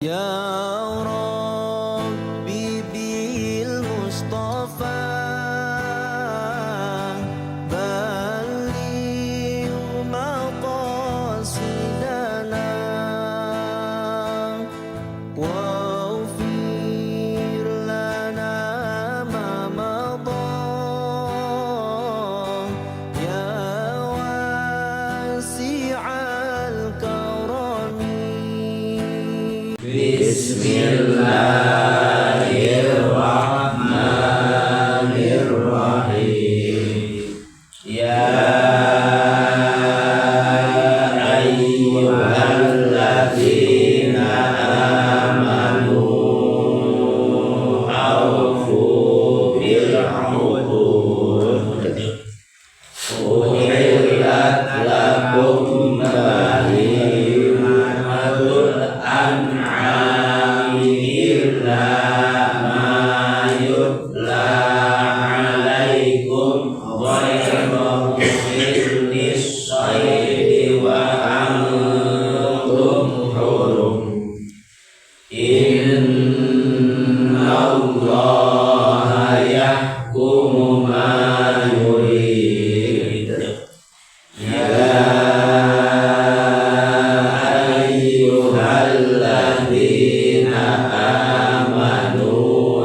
Ya Rabbi bil Mustafa balligh maqasidana waghfir lana ma madha ya wasi'al karami. Bismillahirrahmanirrahim. Ya ayyuhalladzina amanu awfu bil 'uqud uhillat lakum bahimatul an'ami illa ma yutla 'alaikum ghayra muhillis shaidi wa antum hurum. Innallaha yahkumu ma yurid. Ya ayyuhalladzina amanu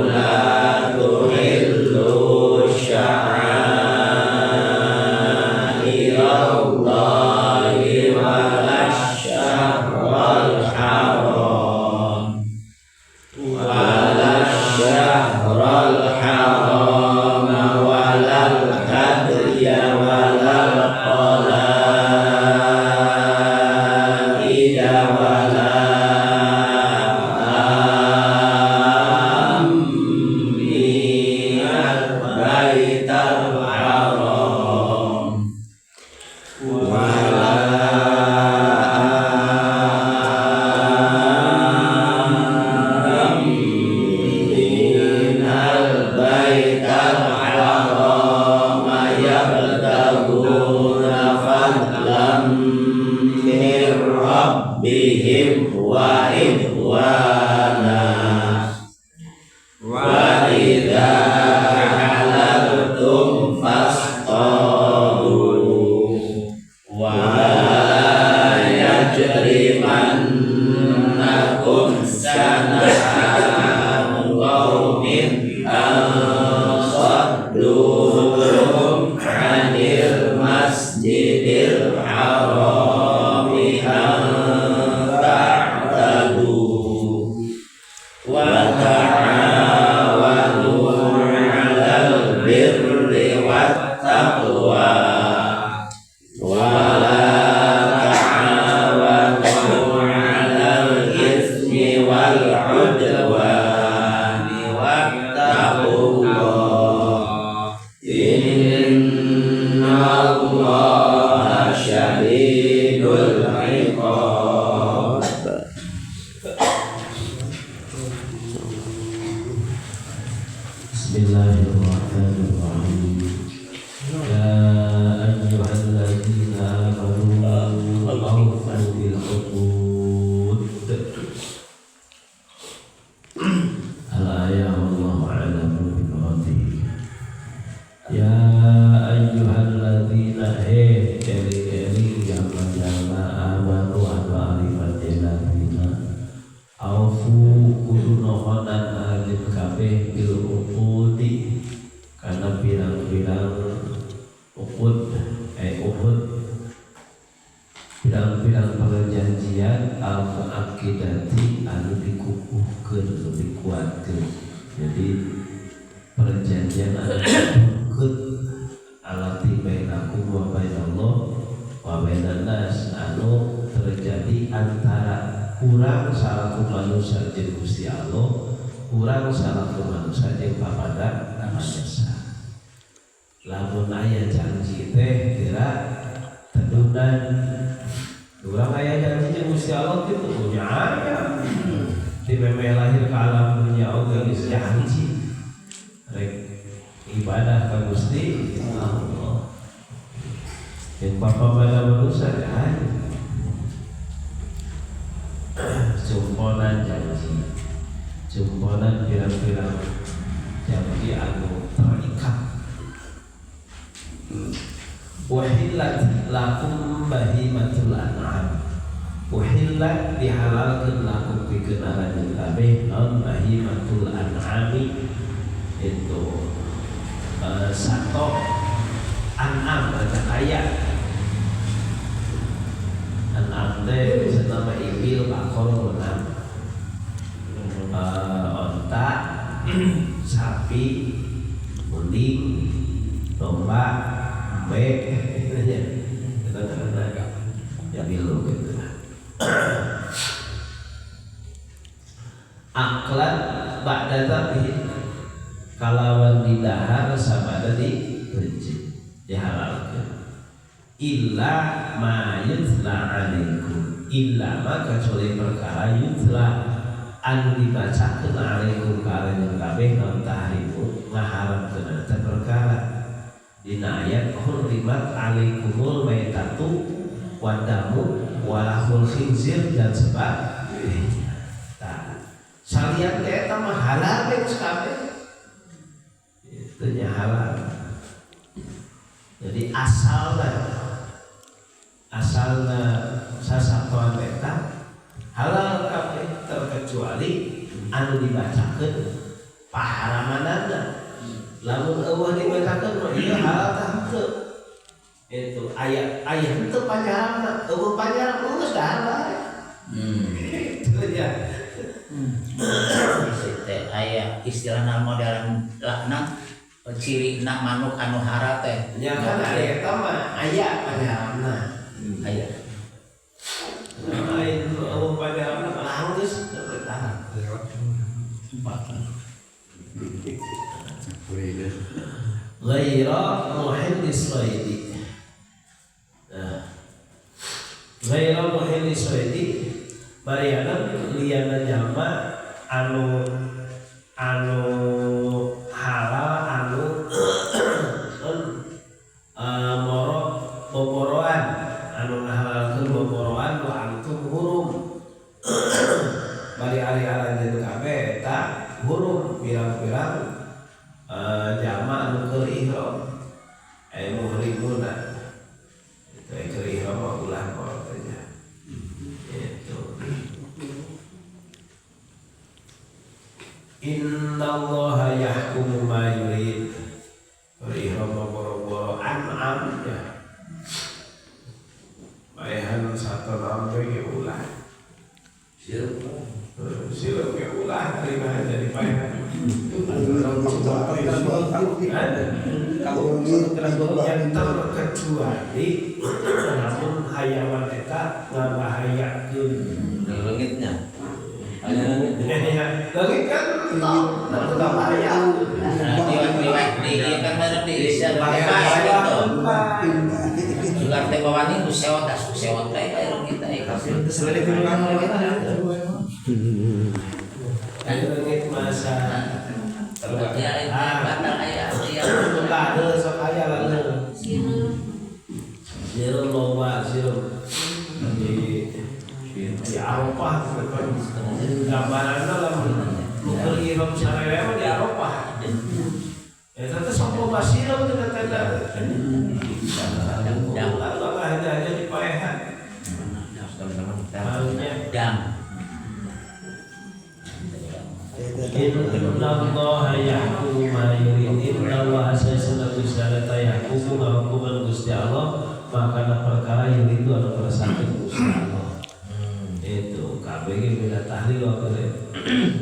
la tuhillu sya'airallahi wala syahral haram wala syahral haram walal hadya walal qalaida wala aminal baital haram wala aminal baital haram yabtaguna fadlan min rabbihim wa ridwana wa idza halaltum fastadu wa la yajrimannakum syana'anu qaumin an saddukum 'anil masjidil harami an ta'tadu wa ta'awanu 'alal birri wat taqwa wa la ta'awanu 'alal itsmi wal 'udwani wattaqullah innallaha syadidul 'iqab. Bismillahirrahmanirrahim. Ya ayyuhalladzina amanu awfu bil 'uqud. Al-ayah wallahu a'lamu bi muradihi. Ya ayyuhalladzina eling-eling jalma-jalma amanu anu arifat ladina awfu kudu nohonan alim kabeh bil uqudi karena pirang-pirang uqud uhud pirang-pirang perjanjian al muakkidati anu dikukuhkeun anu dikuatkeun. Jadi perjanjian anu dikukuhkeun alati bainakum wa bainallah wa bainan nas anu terjadi antara urang salaku manusia jeung Gusti Allah, urang salaku manusia jeung papada manusia. Lamun aya janji teh kira tedunan urang aya janji jeung Gusti Allah kitu punya aya di memeh lahir ke alam dunia oge geus janji rek ibadah ka Gusti Allah. Jeung papada manusia aya sumponan janji. ngejaonan pirang-pirang janji anu terikat. Uhillat lakum bahimatul an'am. Uhillat dihalalkeun lakum pikeun aranjeun kabeh naon bahimatul an'ami itu sato an'am baca kaya. An'am teh bisa nama ibil, bakor, menang, onta, sapi, kambing, domba, embe, itu karena jadi lu gitu. Aklan ba'da dzabhi kalawan didahar sabada di benci dihalalkeun. Illa ma yutla alaikum, illa ma kecuali perkara yutla anu dibacakeun alaikum ka aranjeun kabeh naon tahrimu ngaharamkeun eta perkara. Dina ayat hurrimat alaikumul maitatu wadamu walahul khinzir dan sebagainya. Tah salian teh eta mah halal we geus kabeh. Itu nya halal. Jadi asalna sasatoan eta halal kabeh terkecuali anu dibacakeun paharamanana. Lamun eueuh dibacakeun mah ieu halal tah henteu. Itu aya aya henteu panyaramna, eueuh panyaram geus dahar bae. Itu nya. Teh aya istilahna modern lakna cirina manuk anu hara teh. Nya kan aya eta mah aya panyaramna. Aya. Lain eueuh panyaramna malah geus teu tahan. Ghaira muhillis saidi. Nah, ghaira muhillis saidi mariana liyana jalma anu anu halal anu moro boboroan anu ngahalalkeun boboroan wa antum hurum. Bari ari aranjeun kabeh eta hurum pirang-pirang jalma anu keur ihram muhrimuna itu keur ihram mah ulah mah teh itu. Innallaha yahkumu ma yurid. Keur ihram mah boro-boro an'am ya baehan satu teh ge ulah sirup ge ulah terima jadi paehan. Yang terkecuali namun hayawan eta ngabahayakeun leungitnya. Leungit kan tetap bahaya. Di kan mana di Indonesia gitu. Sugar teh bawani ku sewot tas ku sewot teh bae leungit teh. Leungit masa Ya, batal aya aya sok aya lalu. Sireum loba sireum di Arafah gambaranna lamun nu keur ihram sarere mah di Arafah. Eta teh sok loba sireum teh tenda. Ulah aja di paehan. Dam. Innallaha yahkumu ma yurid. Innallaha sayyiduna Gusti Allah yahkumu ngahukuman Gusti Allah makana perkara yuridu anu kersake Gusti Allah. Itu kabeh ge beda tahlil waktu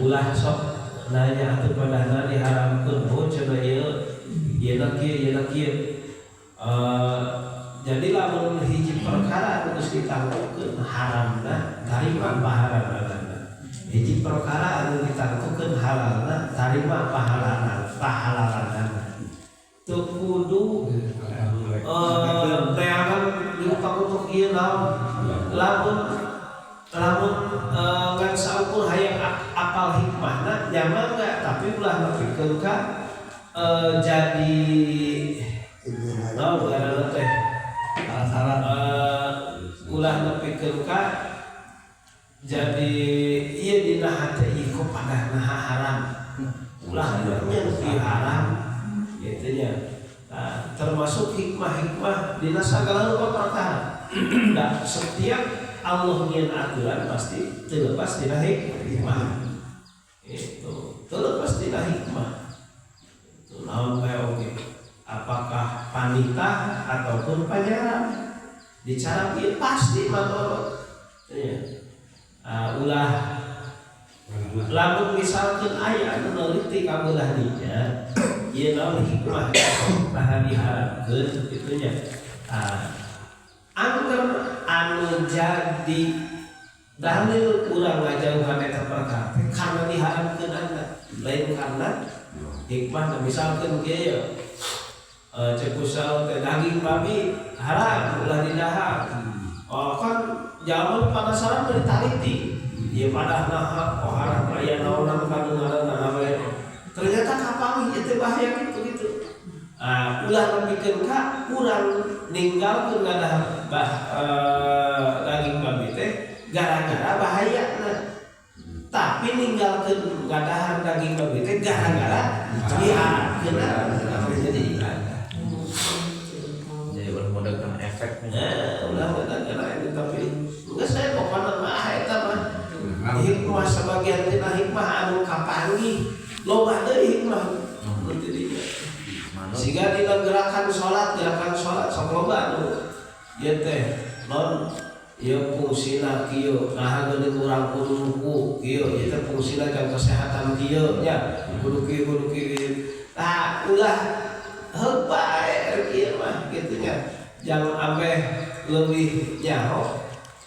ulah sok nanya atuh padahna diharamkeun oh cenah ieu ieu kieu ieu kieu. Jadi lamun hiji perkara anu geus ditangtukeun haramna tarima paharamna. Hiji perkara anu ditangtukeun halalna tarima pahalana pahalalanana. Teu kudu neangan diutak-utuk ieu naon. Lamun lamun ngan saukur hayang apal hikmahna nya mangga tapi ulah nepikeun ka jadi naon ngaranna teh ulah nepikeun ka jadi ieu dina hate ieu kok pada naha haram. Ulah nya nu haram gitu nya. Nah, termasuk hikmah-hikmah dina sagala rupa perkara. Nah, setiap Allah nyian aturan pasti terlepas dina hikmah. Itu terlepas dina hikmah. Itu naon bae oge. Apakah panita ataupun panyaran dicara ieu pasti madorot. Ya. Ulah lamun misalkeun aya anu neuliti ka beulah dinya ieu naon hikmah nah diharapkeun kitu nya. Angger anu jadi dalil urang ngajauhan eta perkara teh karena diharapkeun anda lain karena hikmah. Nah, misalkeun kieu ya cek kusal teh daging babi haram ulah didahar. Oh kan jalma penasaran beuh ditaliti. Ieu padah naha oh haram aya naonan kandunganna we. Ternyata kapanggih ieu teh bahaya kitu-kitu. Ulah nepikeun ka urang ninggalkeun ngadahar daging babi teh gara-gara bahayana. Tapi ninggalkeun ngadahar daging babi teh gara-gara diharapkeun jadi ibadah. Jadi ulah efek. Ulah mudahkeun efek tapi geus saya pokona mah eta mah hikmah sebagian tina hikmah anu kapanggih loba deui hikmah nu ti dinya. Siga dina gerakan salat sok loba anu ieu teh non ieu fungsina kieu naha geuning urang kudu ruku kieu ieu teh fungsina jang kesehatan kieu nya kudu kieu kudu kieu. Tah ulah heuk bae kieu mah kitu nya jang ambeh leuwih nyaho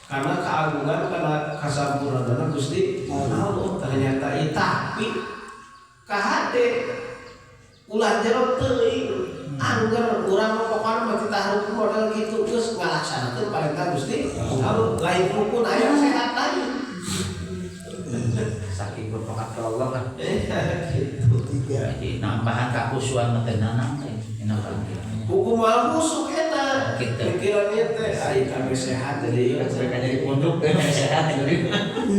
karena keagungan karena kasampurnaan Gusti Allah ternyata ieu tapi kahade ulah jero teuing angger urang mah pokona mah titah rukun model kitu geus ngalaksanakeun parentah Gusti Allah lain rukun aya sehat lain saking berpengaruh ke Allah kan gitu. Jadi nambahan kakusuan teh nanang teh nambahan hukum wal busuk eta gitu. Pikirannya teh ai kami sehat jadi mereka jadi pondok teh sehat jadi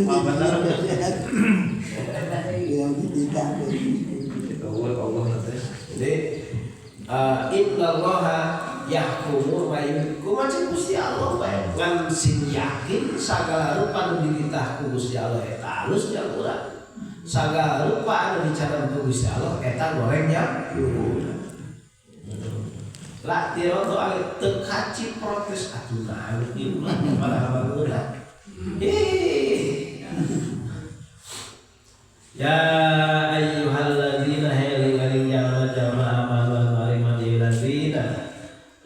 mah bener Allah teh. Jadi innallaha yahkumu ma yurid. Kumaha Gusti Allah bae ngan sing yakin sagala rupa nu dititah ku Gusti Allah eta alus nya urang. Sagala rupa anu dicanang ku Gusti Allah eta goreng nya urang. La tiroto ale teu kaci protes atuh naon ieu ulah malah bangeuna. Ya ayyuhalladzina eling-eling jalma-jalma amanu marima ladzina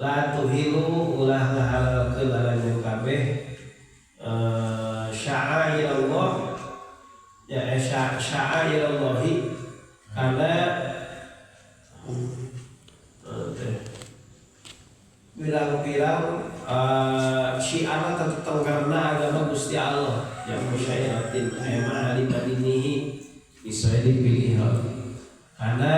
la tuhilu ulah ngahalalkeun aranjeun kabeh sya'airallah ya sya'airallahi kana pirang-pirang syiarna tetengkarna agama Gusti Allah yang musyairatin ema alimadinihi bisa dipilih karena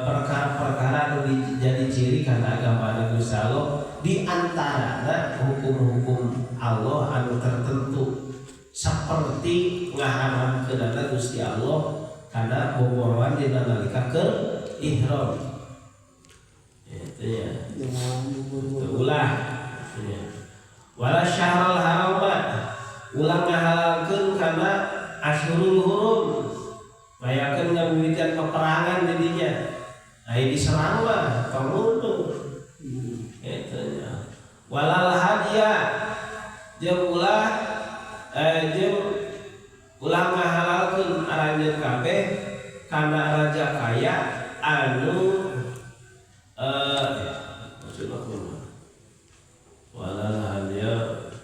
perkara-perkara anu jadi ciri karena agama Gusti Allah di antarana hukum-hukum Allah anu tertentu seperti ngaharamkeunana Gusti Allah karena boboroan dina nalika keur ihram itu ya ulah ya. Wala syahrul harama ulah ngahalalkeun kana asyurul hurum bayakeun ngamimitian peperangan jadinya ai diserang mah tong untung eta nya. Walal hadiya jeung ulah jeung ulah ngahalalkeun aranjeun kabeh kana raja kaya anu maksudna kumaha walal hadiya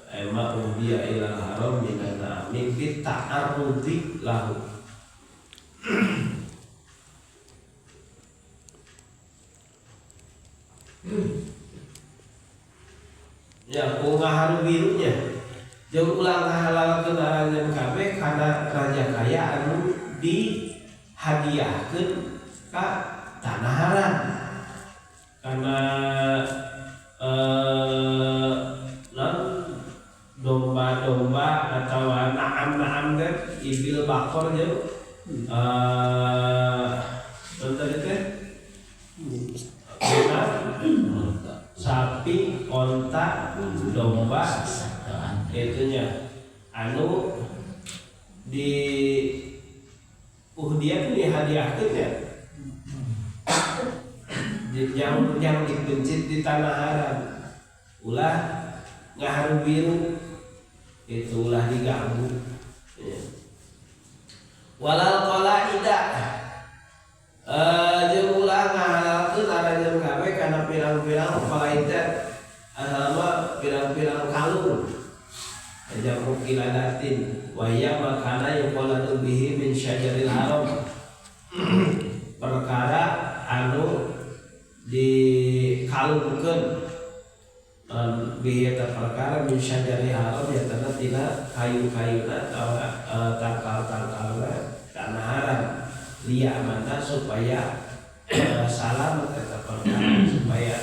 ema uhdiya ilal haram minan na'ami bi ta'arrudi lahu. Ya kungaharu birunya jeung ulah ngahalalkeun aranjeun kabeh kana raja kaya anu dihadiahkeun ka tanah haram karena domba-domba atau naam-naam teh ibil bakor jeung tadi teh sapi, onta, domba itunya anu di uhdiah itu dihadiahkeun ya. Yang dipencit di tanah haram ulah ngaharu biru itu ulah diganggu ya. Walal qalaida jeung ulah ngahalalkeun aranjeun kabeh kana pirang-pirang qalaida asalna pirang-pirang kalung jamu kiladatin wa hiya makana yuqaladu bihi min syajaril haram perkara anu dikalungkeun bihi eta perkara min syajaril haram ya tana tina kayu-kayuna atawa tangkal-tangkalna tanah haram liya mana supaya salam eta perkara supaya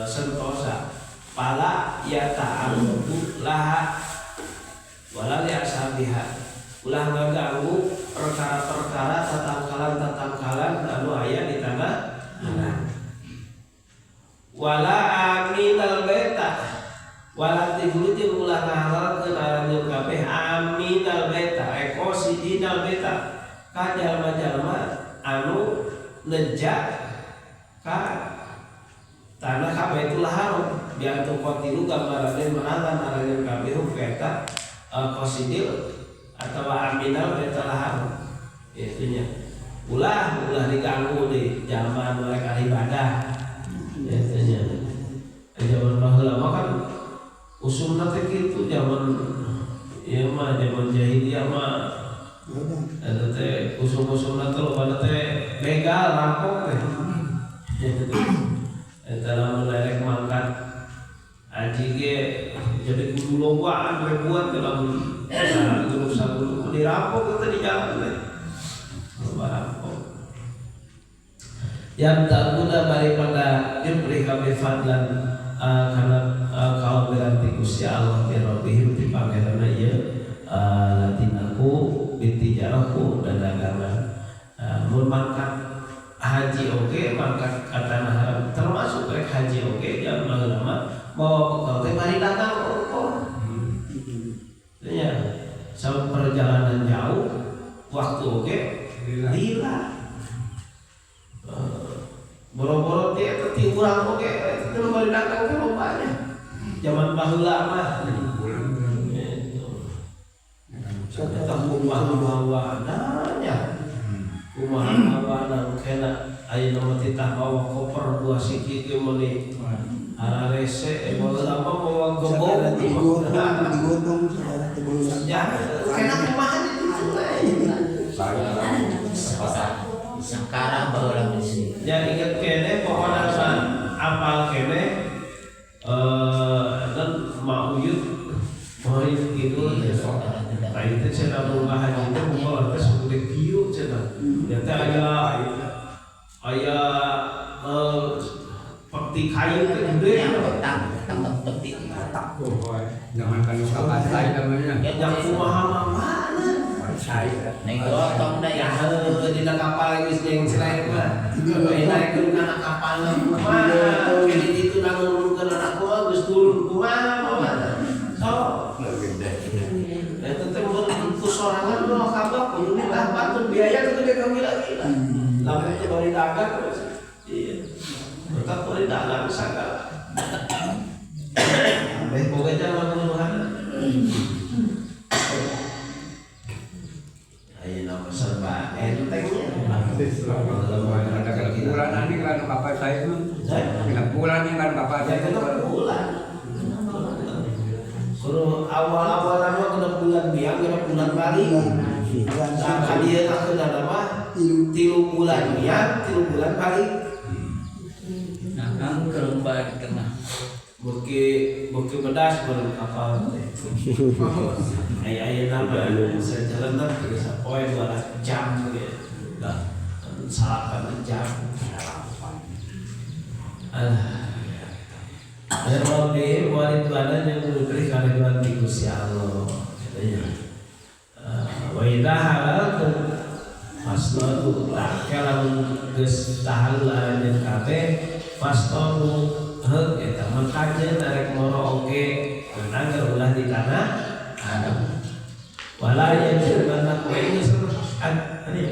sentosa pala ya ta'amudu laha wala li ashabiha ulah ngaganggu perkara-perkara tatangkalan-tatangkalan anu aya di tanah haram wala aminal baita wala tibulu jeung ulah ngahalalkeun aranjeun kabeh aminal baita ekosidinal baita ka jalma-jalma anu neja ka tanah ka Baitul Haram biar tuqatilu gambarane merangan aranjeun kabeh eta qasidil atawa aminal Baitul Haram itunya ulah ulah diganggu di zaman mereka ibadah itunya zaman baheula mah kan usumna teh kitu zaman ieu mah zaman jahiliyah mah eta teh usum-usumna teh lobana teh begal rampok teh eta lamun lerek mangkat haji ge jadi kudu lobaan ribuan teh lamun gunung sagunung dirampok teh di jalan teh loba rampok yang taguna bari pada diberi kabeh fadlan kana kaum berarti Gusti Allah bi rabbihim ti pangeranna ieu latinaku bitijarahku dan dagangan mun mangkat haji oge mangkat ka tanah haram termasuk rek haji oge jaman lama bawa bekal teh bari dagang ongkoh nya sama perjalanan jauh waktu oge lila boro-boro teh eta ti urang oge eta teh bari dagang teh lobanya jaman baheula mah eta kumaha bawana nya kumaha bawana kena ayeuna mah titah bawa koper dua siki ge meuni ararese baheula mah bawa gobong digotong saudara teh baheula ya kena kumaha ditu we sekarang baheula geus ya inget kene pokona mah apal kene dan mauyut mauyut gitu nah itu cenah bunga haji teh bunga teh segede kieu cenah ya teh aya aya peti kayu teh gede peti jangan kalau kapal saya namanya yang kumaha mamana saya neng gotong da ya heuh dina kapal geus jeung selain mah naik kana kapal kumaha jadi ditu nangurunkeun anak kumaha geus turun kumaha mamana sok eta teh mun ku sorangan mah kabeh kudu nitah batur biaya teh gede gila-gila lamun teh bari dagang iya tetap bari dagang sagala boga jalan ngeluhan ayeuna mah serba entengnya ada bulan ini kan kapal saya itu bulan ini kan kapal saya itu bulan kudu awal-awal mah genep bulan biang genep bulan balik nah ka dieu akhirna mah 3 bulan biang 3 bulan balik nah kan keremba di tengah beuki beuki bedas baru kapal teh aya-ayeuna mah sajalanna teh sapoe 12 jam ge dah 8 jam alah Rabbi waridwana yang diberi karidwan ti Gusti Allah katanya. Wa idza halaltum fasnadu lamun geus tahallul aranjeun kabeh fasnadu heug eta mah kajeun arek moro oge ngan ulah di tanah haram. Wala yajrimannakum ini sama ani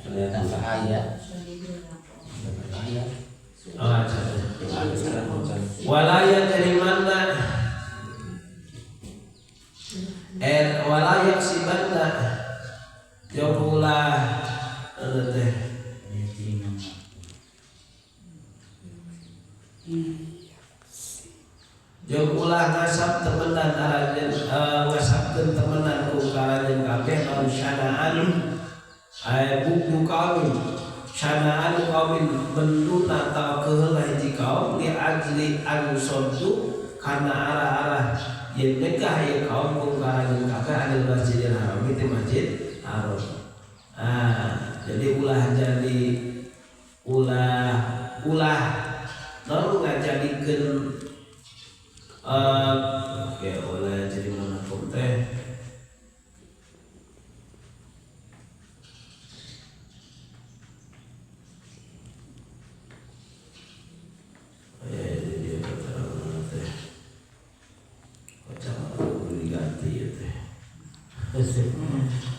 Ternyata bahaya. Bahaya. Oh, wala yajrimanna wala yaksibanna jeung ulah teh jeung ulah ngasap temenan aranjeun ngasapkeun temenan ku karanjeun kabeh naon syanaan ay buku kawin syanaan kawin benduna atawa keheula hiji kaum li ajli an saddu karena arah-arah yen nyegah ieu kaum ku karanjeun kabeh anil Masjidil Haram ti Masjid Haram. Ah, jadi ulah jadi ulah ulah naon ngajadikeun oke ulah jadi manakum teh jadi keterangan teh kocak diganti ya teh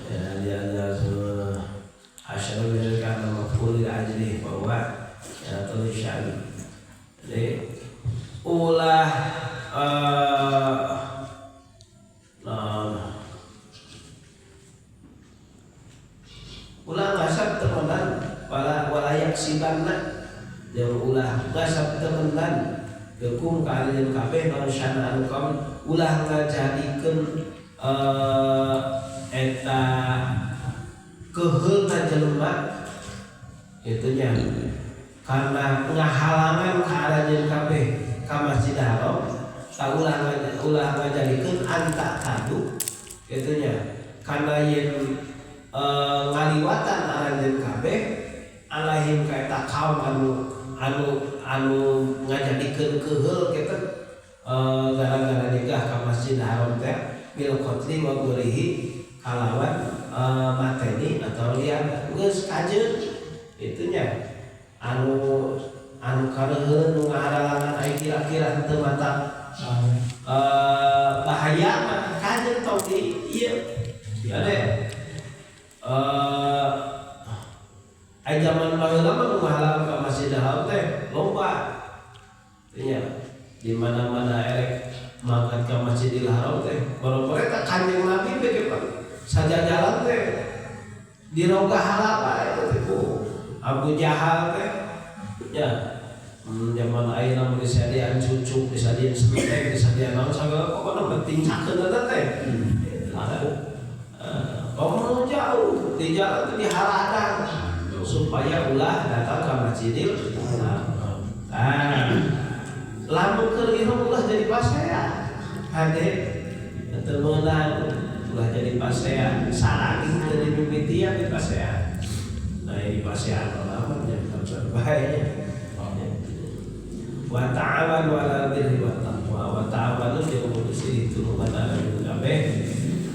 ya dia ada semua asyara min kana maf'ul li ajli bahwa ya tulis syari. Jadi ulah ulah ngasap temenan wala walayak sibanna jeung ulah ngasap temenan gekum ka aranjeun kabeh naon syana anu kaum ulah ngajadikeun eta keheulna jelema itunya karena ngahalangan ka aranjeun kabeh ka Masjidil Haram ta ulah ulah ngajadikeun anta kadu itunya karena yen ngaliwatan aranjeun kabeh alaihim ka eta kaum anu anu anu ngajadikeun keheul kitu gara-gara nyegah ka Masjidil Haram teh bil qatli wa gurihi kalawan mateni atau lian geus kajeun itunya anu anu kareuheun nu ngaharalangan ai kira-kira henteu mata bahaya mah kajeun tong di ieu ade ai zaman baheula mah nu ngahalang ka Masjidil Haram teh loba nya di mana-mana erek mangkat ka Masjidil Haram teh boro-boro eta Kanjeng Nabi teh sajajalan teh diroga halapa eta teh ku Abu Jahal teh nya zaman ayeuna mun disadian cucuk disadian sentek disadian naon sagala pokona penting cakeun eta teh pokona jauh di jalan teh dihaladang supaya ulah datang ka Masjidil Haram. Ah, lamun keur ihram ulah jadi pasea hade teu meunang ulah jadi pasea salagi teu dimimitian di pasea. Nah di pasea lama jadi terbaiknya. Wa ta'awanu 'alal birri wat taqwa wa ta'awanu jeung kudu silih tulungan aranjeun kabeh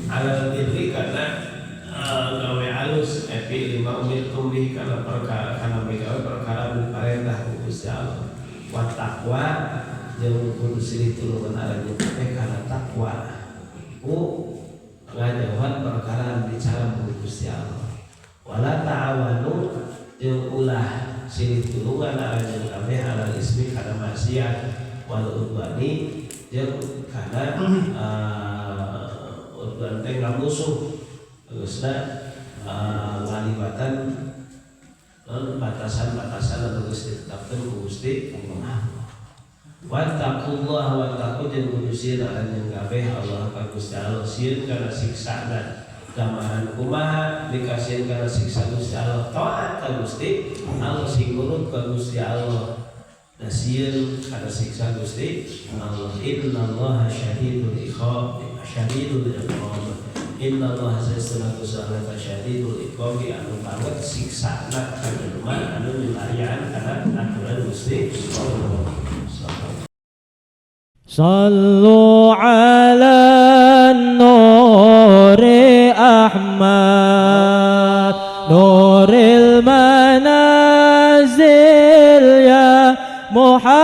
'alal birri kana gawe alus epi lima umirtum bihi kana perkara kana migawe perkara nu parentah ku Gusti Allah wa taqwa jeung kudu silih tulungan aranjeun kabeh kana takwa ku ngajauhan perkara dicaram ku Gusti Allah wala ta'awanu jeung ulah silih tulungan aranjeun kabeh alal ismi kana maksiat wal udwani jeung kana udwan teh ngamusuh geusna ngaliwatan batasan-batasan anu geus ditetapkeun ku Gusti Allah. Wattaqullah wattaqu jeung kudu sieun aranjeun kabeh Allah ka Gusti Allah sieun kana siksana gamaran kumaha dikasieun kana siksa Gusti Allah taat ka Gusti Allah sing nurut ka Gusti Allah da sieun kana siksa Gusti Allah. Innallaha syadidul iqab syadidul iqab innallaha saestuna Gusti Allah syadidul iqab anu banget siksana ka jelema anu milarian kana aturan Gusti Allah. Sallu ala nur. Muhammad Nuril manazil ya Muhammad.